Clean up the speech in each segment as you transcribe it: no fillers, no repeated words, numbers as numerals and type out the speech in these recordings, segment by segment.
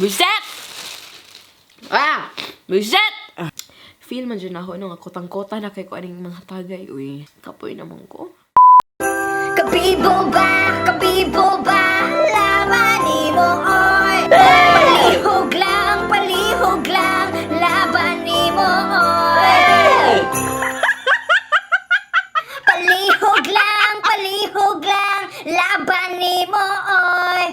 Reset! Ah! Reset! Ah. Feel man dyan ako, no, nga kotang-kota na kay ko aning mga tagay, uy. Kapoy naman ko. Kabibo ba? Kabibo ba? Laban nimo oy. Palihog lang, laban nimo oy. Palihog lang, laban nimo oy.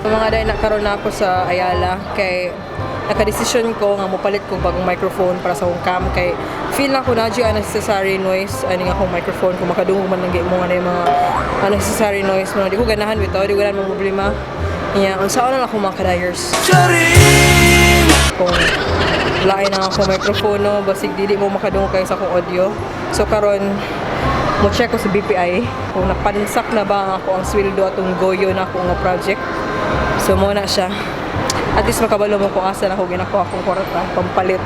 Mga day, nakaroon na ako sa Ayala kay nakadesisyon ko nga mopalit ko bagong microphone para sa akong cam kay feel na ko na dyan unnecessary noise ani nga akong microphone kung makadungog man lang mo nga na yung mga unnecessary noise mo di ko ganahan bitaw, di ko ganahan mga problema niya. Unsaon na lang akong mga kadayers kung lain na akong microphone, no, basig dili mo makadungog kayo sa akong audio. So karon mo check ko sa BPI kung napansak na ba ang ako ang sweldo atong goyo na ako nga project. So mo na siya. At least makabalo mo kung asa na ako ginakuha akong kwarta pampalit.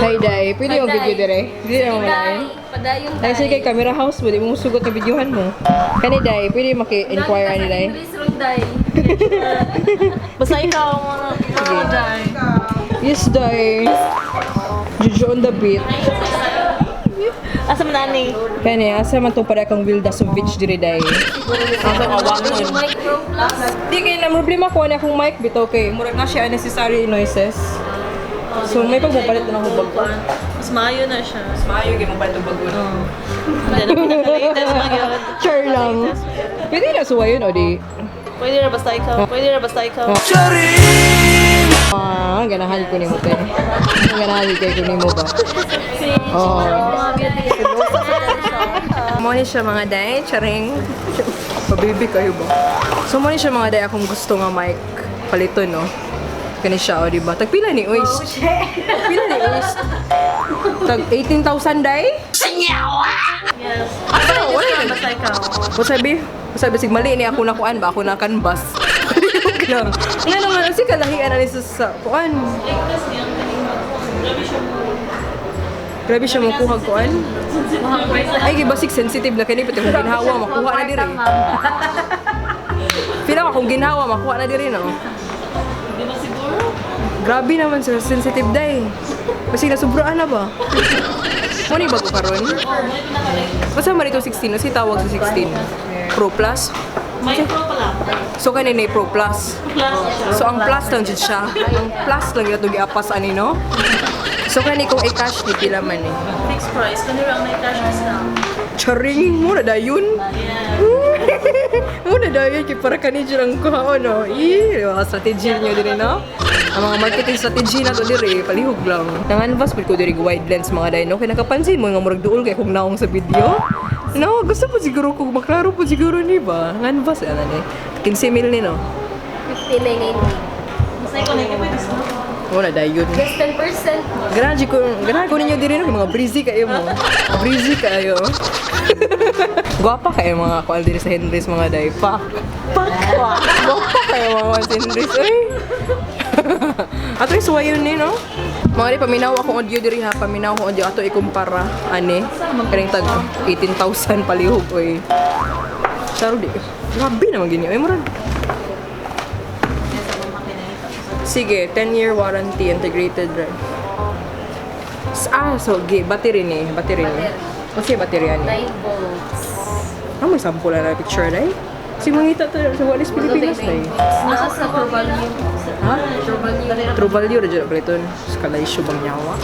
Hi Day, pwede yung video dire? Hindi na mo malain. Padayon. Ay, sige kay camera house mo, di mo sugot na videohan mo. Kani Day, pwede maki-inquire ani Day. English ron, Day. Basta ikaw, mga mga day. Yes, Day. Juju on the beat. Asa man nani? Kani, asa man to para kang Wilda Sovich diri Day. Asa awangon. Micro plus. Di kay na problema ko ani akong mic bitaw kay murag na siya unnecessary noises. So may pagpapalit na ako bago. Mas maayo na siya. Mas maayo gyud mo palit og bago. Hindi na pinaka-latest man yun. Char lang. Pwede na suwayon o di? Pwede na basta ikaw. Pwede na basta ikaw. Ah, ganahan ko nimo te. Ganahan kay ko nimo ba. Oh. Mo ni siya mga day, charing. Pabibi kayo ba? So mo ni siya mga day akong gusto nga mic paliton, no. Kani siya o di ba? Tagpila ni Uys? Oh, Tagpila ni Uys? Tag 18,000 day? Yes. Asa wala ni. Basta ikaw. Wasabi, wasabi sig mali ni ako nakuan ba ako na canvas. Lang. Nga naman kasi kalahian na ni sa kuan. Latest niyang kaning grabe siya mo. Grabe siya mo kuha kuan. Ay, gibasig sensitive na kini pati kung ginhawa makuha na diri. Pila ka kung ginhawa makuha na diri no. Di ba siguro? Grabe naman sila sensitive day. Kasi nasubraan na ba? Mo ni bago karon? Oh, may pinaka-latest. Basta man ito 16, no? Si tawag sa 16. Pro Plus. May pro pala. So kanina ni Pro Plus. Plus siya. So ang plus lang jud siya. Ang plus lang yun itong giapas ani no. So kani kung i-cash ni pila man eh. Fixed price. Kani ra ang may cash discount. Charing mo na dayon. Yeah. Mo na dayon kay para kani jud ang kuhaon no. Ih, mga strategy niyo diri no. Ang mga marketing strategy na to diri palihog lang. Nanganvas pud ko diri og wide lens mga day no. Kay nakapansin mo nga murag duol kay kung naong sa video. No, gusto po siguro ko maklaro po siguro ni ba. Nganvas ana ni. 15 mil ni no. 59.98. Basta ikaw na pwede sa. Mo na dayon. Plus 10%. Ganahan ko, ganahan ko ninyo diri no, mga breezy kayo mo. Breezy kayo. Gwapa kayo mga kuan diri sa Henry's mga day. Pak. Pak. Gwapa kayo mga kuan sa Henry's. Uy. Ato yung suwayon ni no? Mga di paminaw akong audio diri ha, paminaw akong audio ato ikumpara ani kaning tag 18,000 palihog oy. Charo di. Grabe naman gini. Ay murag. Sige, 10-year warranty integrated drive. Ah, so, gi, battery ni, battery ni. Okay, battery ani. 9 volts. Ah, may sample na picture day. Si mangita to sa Walis Pilipinas day. Nasa sa True Value. Ha? True Value. True value ra jud paliton. Sa kalaysyo bang nyawa.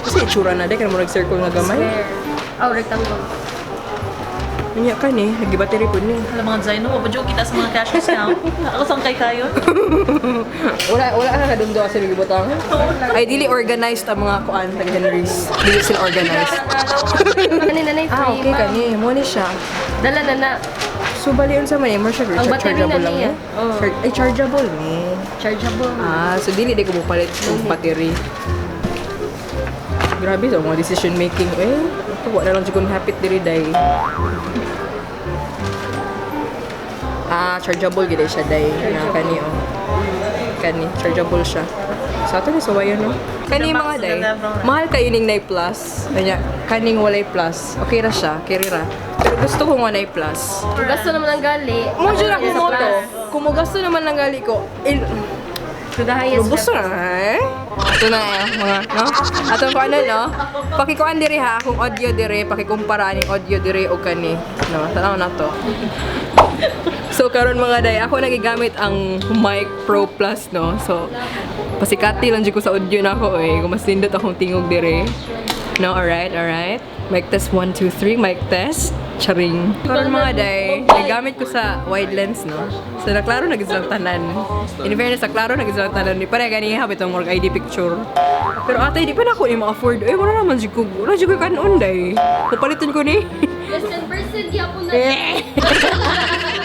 Kasi itsura na day kay mo nag-circle nga gamay. Square. Oh, rectangle. Unya ka ni, nagi-battery pud ni. Alam mga design mo, joke kita sa mga cash discount. Ako sang kay kayo. Wala wala ka kadumdo sa gibutang. Ay dili organized ang mga kuan tag Henry's. Dili sila organized. Kani na na yung Ah, free, okay ma'am. kani. Mo ni siya. Dala na na. So bali unsa man eh, mo siya Ang battery chargeable na lang niya. ni. Oo. Ay chargeable ni. Chargeable. Ah, so dili di ko mopalit og battery. Grabe sa mga decision making eh. Ito, wala lang jud kong hapit diri day. Ah, chargeable gid siya day. Na kani oh. Kani chargeable siya. Sa Sa ato ni suwayon, no? Kani mga day, mahal kayo ning 9 plus. Kanya, kaning walay plus. Okay ra siya, kiri ra. Pero gusto ko nga 9 plus. Gasto naman ang gali. Mo dyan ako mo to. Kung mo gasto naman lang gali ko, il To the highest. Lubos na eh. Ito na eh, mga, no? Atong kung ano, no? Pakikuan diri ha, kung audio diri, pakikumpara ning audio diri o kani. No, tanaw na to. So karon mga day, ako nagigamit ang Mic Pro Plus, no? So pasikati lang jud ko sa audio na ako eh. Kung mas nindot akong tingog diri. No, alright, alright. Mic test 1, 2, 3, mic test. Charing. Karon mga day, nagamit ko sa wide lens, no? So naklaro na gid silang tanan. In fairness, naklaro na gid silang tanan. Di pare gani ha bitong work ID picture. Pero ate, di pa na ako ni ma-afford. Eh, wala naman jud ko. Wala jud ko kanon day. Papaliton ko ni. Less than percent yapon na.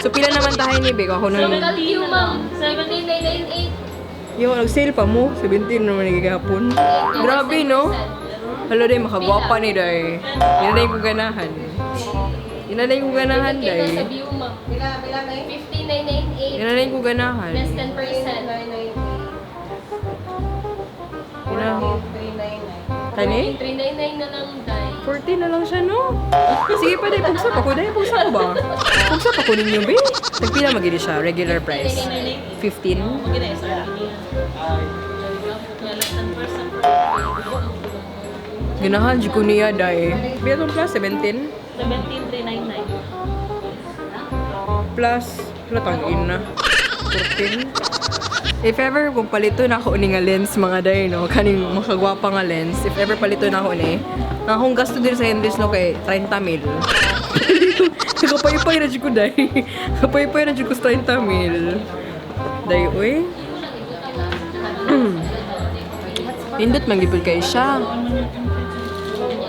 So pila naman tayo ni Beko ako nun. Kalyo, ma'am. 17998. Yung nag-sale pa mo, 17 naman nagigapon. Grabe no? Hala day, makagwapa ni day. Yun na yung ganahan. Yun na yung ganahan Kaya day. sa view, ma'am. 15998. Yun na yung ganahan. Less 10%. Yun na. Kani? 399 na lang, day. 14 na lang siya, no? Sige pa, day. Pugsa pa ko. Day, pugsa ko ba? Pugsa pa ko ninyo, be. Nagpila magili siya. Regular price. 15? Ganahan, jud ko niya, day. Pila tong plus? 17? 17,399. Plus, wala tang ina. 14. If ever, kung palito na ako ni nga lens mga day, no? Kaning makagwapa nga lens. If ever palito na ako ni, ang akong gasto din sa Henry's, no, kay 30 mil. Nakapaypay na dyan ko, day. Nakapaypay na dyan ko sa 30 mil. Day, uy. Nindot man gipod kay siya.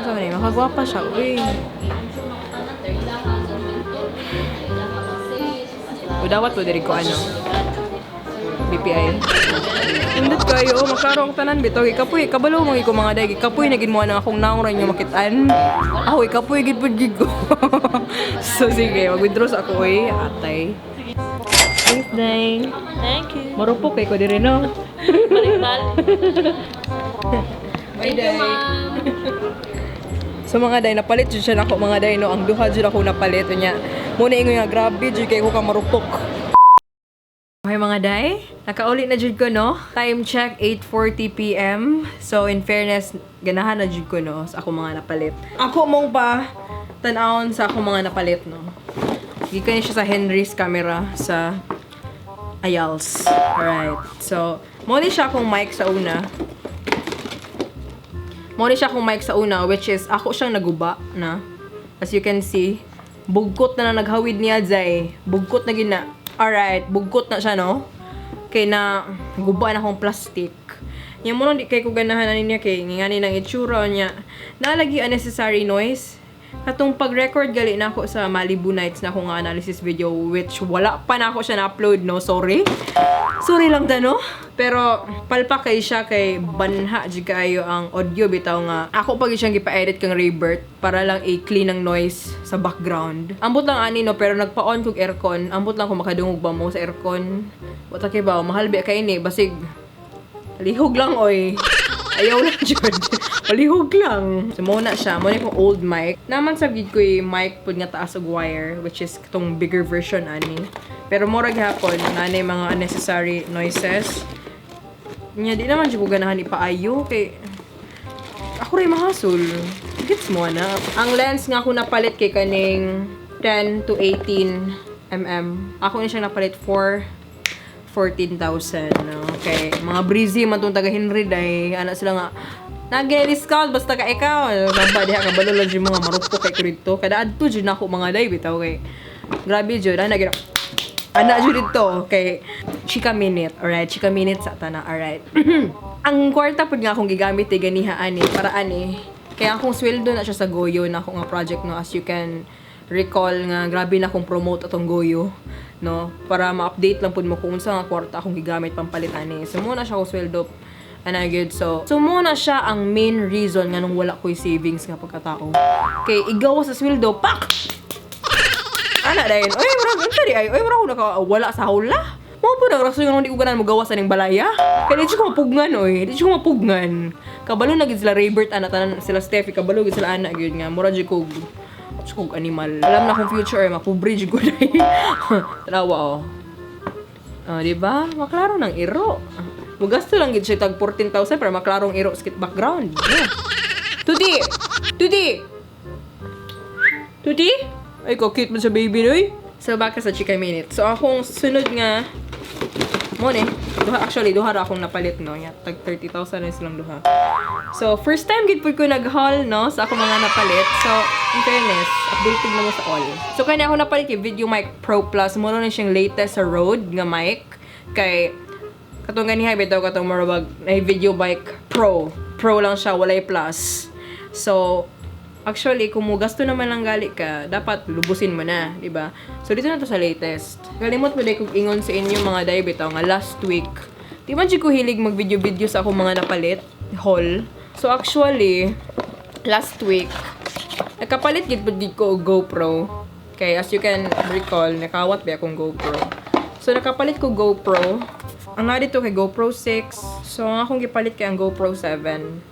Sabi ni, makagwapa siya, uy. Udawat po diri ko ano. BPI. Indot kayo, oh, maklaro ang tanan bitaw gikapoy, kabalo mo ko mga day, gikapoy na gid mo na akong naong ra inyo makitaan. Ako ikapoy gid pud gid ko. So sige, mag-withdraw sa ako oy, atay. Thanks, day. Thank you. Marupok kay ko diri no. Balik-balik. Bye, day. So mga day, napalit jud siya nako mga day no, ang duha jud ako napalit unya. Muna ingon nga grabe jud kay ko ka marupok. Okay mga day, nakauli na jud ko no. Time check 8:40 PM. So in fairness, ganahan na jud ko no sa ako mga napalit. Ako mong pa tan-awon sa ako mga napalit no. Gikan siya sa Henry's camera sa Ayals. Alright. So, mo ni siya akong mic sa una. Mo ni siya akong mic sa una, which is ako siyang naguba na. As you can see, bugkot na na naghawid niya, Zay. Bugkot na gina. Alright, bugkot na siya, no? Kay na, guba na akong plastic. Nya mo nang di kay ko ganahan ani niya kay ngani nang itsura niya. Nalagi unnecessary noise. Katong pag-record gali na ako sa Malibu Nights na ako nga analysis video which wala pa na ako siya na-upload, no? Sorry. Sorry lang ta, no? Pero palpa kay siya kay banha jud kaayo ang audio bitaw nga ako pag siyang gipa-edit kang Raybert para lang i-clean ang noise sa background. Ambot lang ani no pero nagpa-on kog aircon. Ambot lang kung makadungog ba mo sa aircon. Wata kay ba mahal ba kay ni basig palihog lang oy. Ayaw lang jud. Palihog lang. So mo na siya, mo na yung old mic. Naman sa gid ko yung mic pud nga taas og wire which is katong bigger version ani. Pero mura gihapon nanay mga unnecessary noises. Nya di naman jud ko ganahan ipaayo kay ako rin mahasol. Gets mo na. Ang lens nga ako napalit kay kaning 10 to 18 mm. Ako na siyang napalit for 14,000. No? Okay. Mga breezy man tong taga Henry day. Ana sila nga nagay discount basta ka ikaw. Baba diha ka balo lang jud mga marupok kay ko dito. Kada adto jud nako mga day bitaw kay. Grabe jud ana gid. Ana jud dito kay chika minute. Alright, chika minute sa tana. Alright. Ang kwarta pud nga akong gigamit eh, ganiha ani para ani. Kaya akong sweldo na siya sa Goyo na ako nga project no as you can recall nga grabe na akong promote atong Goyo no para ma-update lang pud mo kung unsa nga kwarta akong gigamit pampalit ani. So mo na siya akong sweldo ana gyud so so mo na siya ang main reason nga nung wala ko'y savings nga pagkatao. Kay igaw sa sweldo pak ana dayon. Oy murag unsa di ay? Oy murag ako naka wala sa hula. Mao po nang rason nga hindi ko ganahan mogawas aning balaya. Kay di ko mapugngan oy, di ko mapugngan. Kabalo na gid sila Raybert ana tanan sila Steffi, kabalo gid sila ana gyud nga mura jud kog kog animal. Alam na kung future mapobre jud ko dai. Tanawa oh. Oh, di ba? Maklaro ng iro. Mugasto lang gid siya tag 14,000 para maklarong iro skit background. Yeah. Tuti! Tuti! Tuti? Ay, ko cute mo sa baby, noy. So, back sa chika minute. So, akong sunod nga, mo ni, duha, actually, duha ra akong napalit, no? Ya, tag 30,000 na silang duha. So, first time gid pud ko nag-haul, no? Sa akong mga napalit. So, in fairness, updated na mo sa all. So, kanya ako napalit kay Video Mic Pro Plus. Mo na siyang latest sa Rode nga mic. Kay, katong ganiha, bitaw katong marabag, na Video Mic Pro. Pro lang siya, walay plus. So, actually, kung mugasto naman lang gali ka, dapat lubusin mo na, di ba? So, dito na to sa latest. Kalimot mo day kung ingon sa inyo mga day, bitaw nga last week. Di man jud ko hilig mag-video-video sa akong mga napalit, haul. So, actually, last week, nakapalit gid pud gid ko og GoPro. Okay, as you can recall, nakawat ba akong GoPro. So, nakapalit ko GoPro. Ang nga dito kay GoPro 6. So, ang akong gipalit kay ang GoPro 7.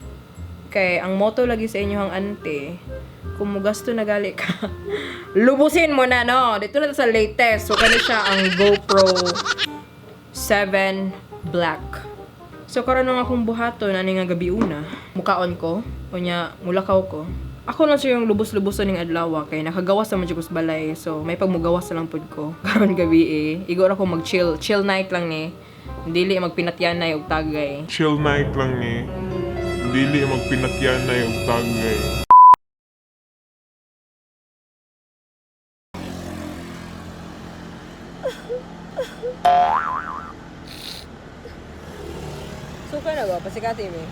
Kay ang motto lagi sa inyo ang ante, kung mugasto na gali ka, lubusin mo na, no? Dito na to sa latest. So, kani siya ang GoPro 7 Black. So, karon nga akong buhaton, ani nga gabi una, mukaon ko, unya, mulakaw ko. Ako lang siya yung lubos-luboson ning adlaw kay nakagawas naman jud ko sa balay. So, may pagmugawas na lang pud ko. Karon gabi eh. Igo ra ko mag-chill. Chill night lang ni. Dili magpinatyanay og tagay. Chill night lang ni. Dili magpinatyanay og tagay. Suka na ba? Pasikati mi.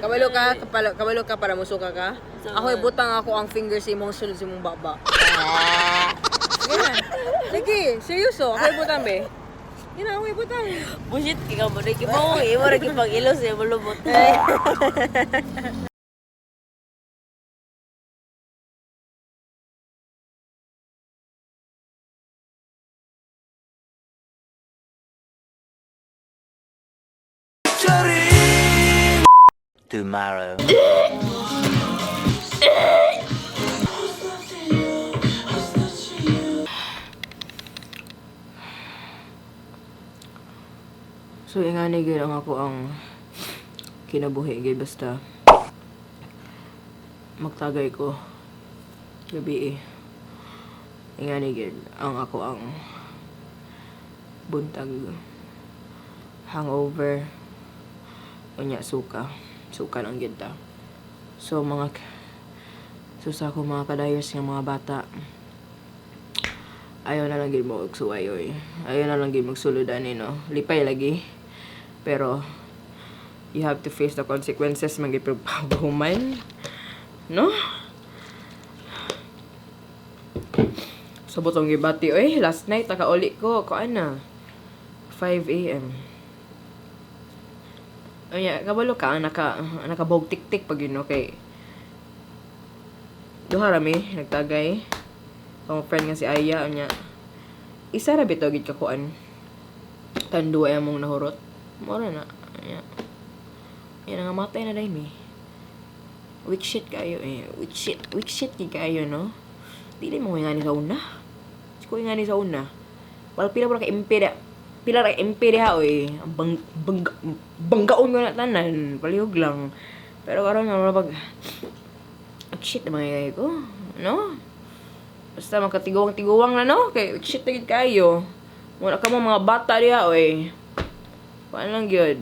Kabalo ka, kabalo ka para musuka ka. Ako ibutang ako ang finger sa imong sulod sa imong baba. Sige na. Sige, seryoso. Ako ibutang be. Sige na, ako ibutang. Bullshit ka mo. Nagkipaw eh. Imo rin pag ilos eh. Malubot. Tomorrow. So ingani gyud ang ako ang kinabuhi gyud basta magtagay ko gabi eh. Ingani gyud ang ako ang buntag hangover unya suka suka lang gyud ta. So mga so sa ako mga kadayos nga mga bata, ayaw na lang gyud mo og suway oy. Ayaw na lang gyud magsulod ani no. Lipay lagi. Pero you have to face the consequences man gyud pag human. No? Sabot ang gibati oy, last night nakauli ko ko ana 5 AM. Unya, kabalo ka ang naka nakabog tik-tik pag yun, okay. Duha rami nagtagay. Akong friend nga si Aya unya. Isa ra bitaw gid kakuan. Tanduay among nahurot. Mora na. Unya. Yan nga matay na dahil mi. Weak shit kayo eh. Weak shit. Weak shit gid kayo no. Dili mo nga ni sa una. Di ko nga ni sa una. Wala pila pala ka MP da. Pila ra ka MP diha oy. Ang bang bang banggaon ko na tanan. Palihog lang. Pero karon nga mura pag weak shit na mga kayo ko. No? Basta makatiguang-tiguang na no. Kay weak shit na gid kayo. Wala ka mo mga bata diha oy. Kuan lang gyud.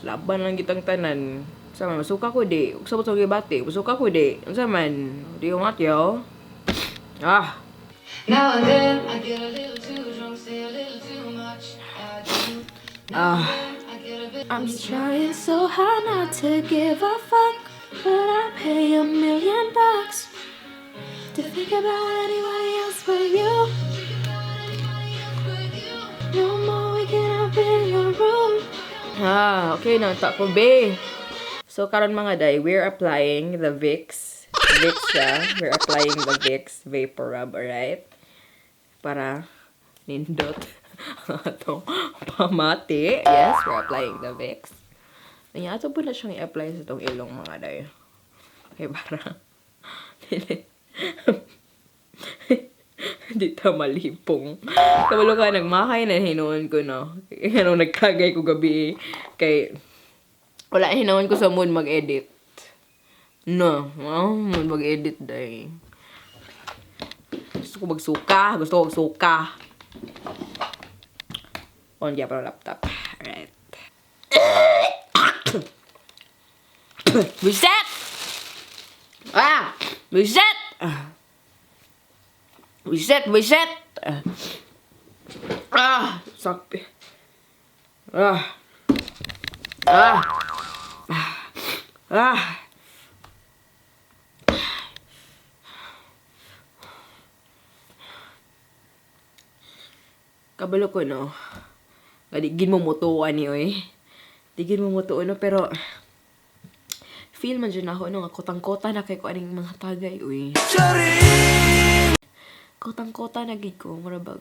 Laban lang gitang tanan. Sa man masuka ko di. Ug sabot sa gibati, masuka ko di. Unsa man? Di ko matyaw. Ah. Now and then I get a little too drunk, say a little too much. I do. Ah. I get a bit. I'm trying so hard not to give a fuck, but I pay $1 million to think about anybody else but you. No more waking up in your room. Ah, okay na ta ko be. So karon mga day, we're applying the Vicks Vicks siya. We're applying the Vicks Vapor Rub, alright? Para nindot ang atong pamati. Yes, we're applying the Vicks. Ayan, ato po na siyang i-apply sa itong ilong, mga day. Okay, para dili di ta malipong. Kabalo ka, nagmakay na hinuon ko, no? Kaya nung nagkagay ko gabi, kay wala hinuon ko sa mood mag-edit. No, wala akong mood mag-edit, day. Gusto ko magsuka. Gusto ko magsuka. On pa laptop. Alright. Reset! Ah! Reset! Reset! Reset! Ah! Sakpi. Ah! Ah! Ah! Kabalo ko, no? Nga, di mo mutuan ni, oy. Digin mo mutuan, no? Pero, feel man dyan ako, no? Nga, kotang-kota na kay ko aning mga tagay, uy. Kotang-kota na gid ko, murabag.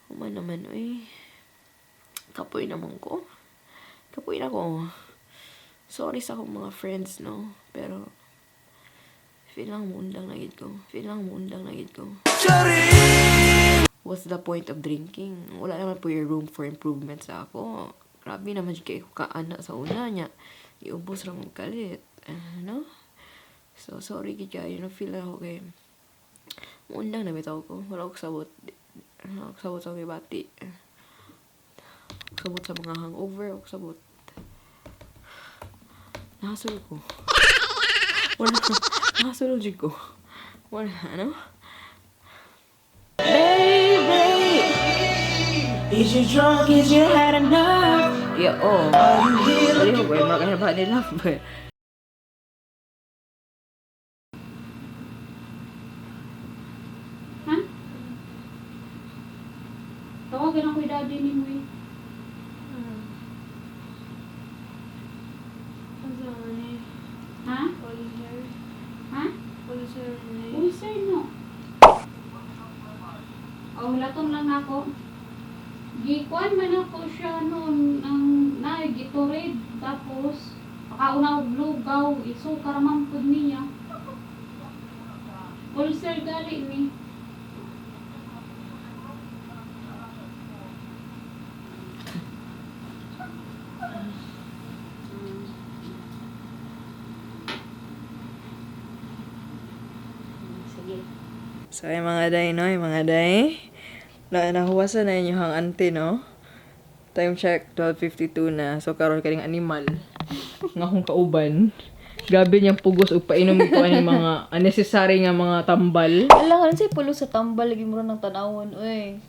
Human naman, uy. Kapoy naman ko. Kapoy na ko. Sorry sa akong mga friends, no? Pero, feel lang muundang na gid ko. Feel lang muundang na gid ko. What's the point of drinking? Wala naman po yung room for improvement sa ako. Grabe naman jud kay ko kaana sa una niya. Iubos ra mong kalit. Ano? So, sorry gid kayo. No, feel lang ako kay muundang na bitaw ko. Wala ko sabot. Wala ko sabot sa may bati. Sabot sa mga hangover. Wala ko sabot. Nahasol ko. Wala. Nahasol jud ko. Wala, ano? Baby! Is you drunk? Is you had enough? Yeah, oh. Are you here Sorry, looking ko, mga ba nila? Ha? Tawagan ako yung daddy ni mo eh. Ha? Ha? Ulcer no. Oh, latom lang ako. Gikuan man ako siya noon ang na Gatorade tapos pakauna og lugaw iso karaman pud niya. Ulcer gali ni. Sige. So, ay mga day, no? Ay mga day. Na nahuwasan na inyo ang ante, no? Time check, 12:52 na. So, karon kaning animal. Nga akong kauban. Grabe niyang pugos ug painom ko ani mga unnecessary nga mga tambal. Ala, karon say pulo sa tambal lagi mo ng tanawon, oy.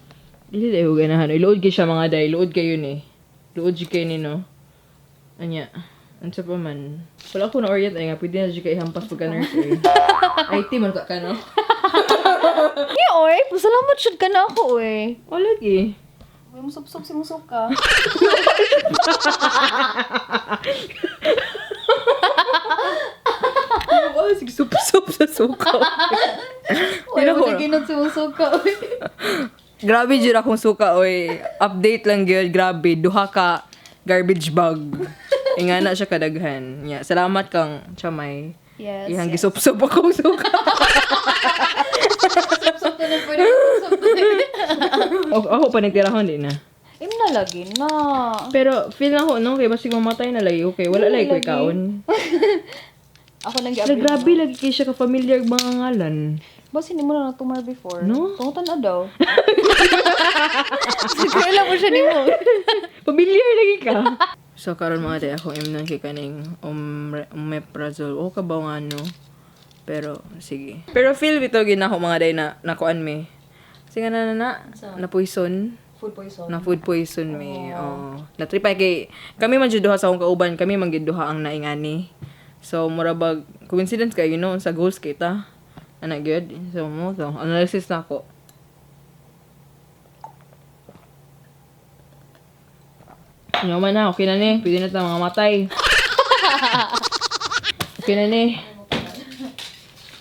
Dili dayo ganahan. Uy, Luod kay siya mga day. Luod kayo ni. Luod jud kayo ni, no? Anya. Unsa pa man. Wala ko na orient ay nga pwede na jud kay hampas pagka nurse eh. IT man ka ka no. Yeah, oy, pasalamat jud ka na ako, oy. Wala gi. Uy, musupsop si musok ka. Oh, sige sup-sup sa suka. Uy, Dili mo ko- ginot si musok ka, oy. Grabe jud akong suka oy. Update lang gyud, grabe duha ka garbage bag. Inga na siya kadaghan. Nya, salamat kang chamay. Yes. Ihang gisup-sup akong suka. Supsop ka na pwede supsop. Ako pa nagtirahon di na. Im na lagi na. Pero feel na ko no kay basig mamatay na lagi okay. Wala lagi ko'y Lagi. kaon. Ako lang Na gi grabe lagi kay siya ka familiar mga ngalan. Boss, hindi mo na natumar before. No? Tungutan na daw. Siguro mo siya nimo. Familiar lagi ka. So karon mga day ako imnon kay kaning omeprazole. O ka ba nga no? Pero sige. Pero feel bitaw gid na ako mga day na nakuan me. Sige na na na na poison. Food poison. Na food poison me. Oo. Natripay kay kami man jud duha sa akong kauban, kami man gid duha ang naingani. So mura bag coincidence kay you know sa goals kita. Ana gyud. So mo so analysis na ako. Nyoman na, okay na ni. Pwede na ta mga matay. Okay na ni.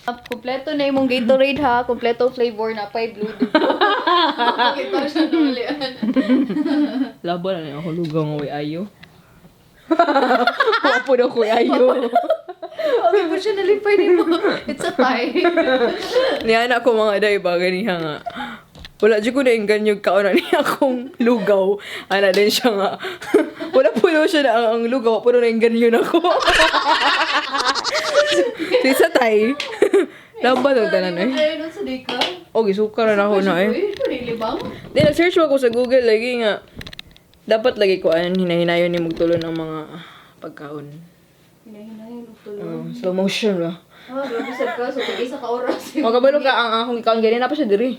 Kompleto na imong Gatorade ha. Kompleto flavor na pay blue. Kita siya nulian. Laban na ako lugaw nga way ayo. Wapo daw ko ayo. Okay po siya nalipay nimo. It's a tie. Niya na ako mga day ba ganiha nga. Wala jud ko na inganyog kaon na niya akong lugaw. Ana din siya nga. Wala po daw siya na ang lugaw, puno na inganyo na ako. Si sa tay. Laban daw tanan eh. Ayun sa dika. Oh, gisuka na ako na eh. Nilibang. Di, nag-search ako sa Google lagi nga. Dapat lagi ko anan hinahinayon ni magtulon ang mga pagkaon. Hinahinayon og tulon. Oh, slow motion ba? Ah, grabe sad ka. So, tig isa ka oras. Makabalo ka ang akong ikaon ganyan na pa siya diri.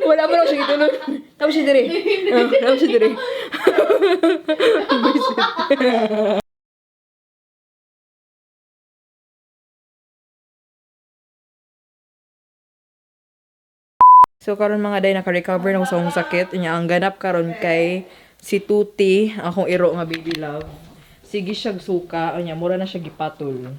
Wala mo lang siya gitulon. Tapos siya diri. Oh, tapos siya diri. So karon mga day naka-recover na ko sa akong sakit. Inya ang ganap karon kay si Tuti, akong iro nga baby love. Sige siya suka, unya mura na siya gipatol.